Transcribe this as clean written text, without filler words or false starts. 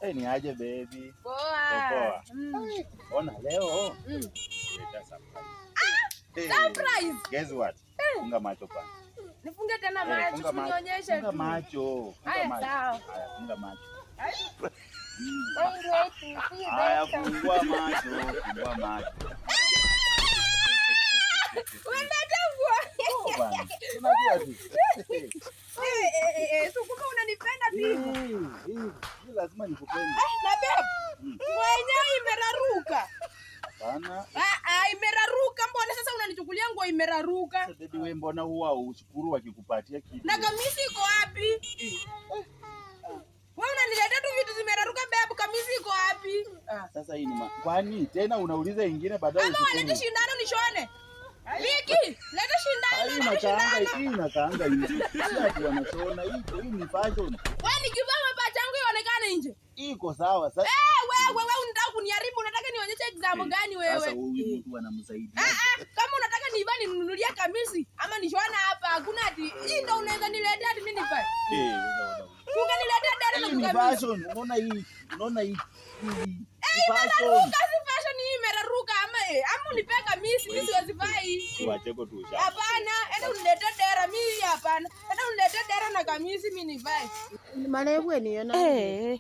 Hey, ni aje baby? Poa. Poa. Ona leo. Leta surprise. Hey, Surprise. Guess what? Funga macho kwanza. Nifunge tena Eh, macho, funga macho. unionyeshe Funga tu. macho. Funga Haya, macho. sawa. Haya, funga macho. Mind waiting, see you Haya, later. fungua macho. Fungua macho. Unaleta nguo. Oh, bana. Unajua tu. Eh, eh, eh, so kumbe unanipenda tu hivyo. Hii, hii, hii lazima nikupende. Eh, na babe, nguo yenyewe imeraruka. Sana. Ah, ah, imeraruka. Mbona sasa unanichukulia nguo imeraruka? Sasa baby wewe mbona huwa ushukuru wakikupatia kitu? Na kamisi iko wapi? Wewe unaniletea tu vitu zimeraruka babe, kamisi iko wapi? Ah. Sasa hii ni kwani tena unauliza ingine baadaye Ama ushukuru. walete shindano nishone. Viki, leta Ah, shindano, hii leta inakaanga, shindano. hii inakaanga hivi. Si ati wanashona, hii ni fashion. Wewe nikivaa mapacha yangu ionekane nje. Iko sawa sasa. Eh, wewe wewe unataka kuniharibu, unataka nionyeshe exam gani Sasa wewe? huyu mtu anamsaidia. Ah, ah, kama unataka nivae ninunulie kamisi ama nishone hapa, hakuna ati hii ndio unaweza niletea ati mimi nivae. Eh, sasa Ungeniletea dera Hii na ni kamisi. fashion. Unaona hii? Unaona hii? Hii ni fashion. Imeraruka, si fashion hii imeraruka ama eh, ama unipe kamisi mimi siwezi vaa hii. Wacheko tu usha. Hapana, enda uniletee dera mimi hapana. Enda uniletee dera na kamisi mimi nivae. Malebwe niyo na. Eh,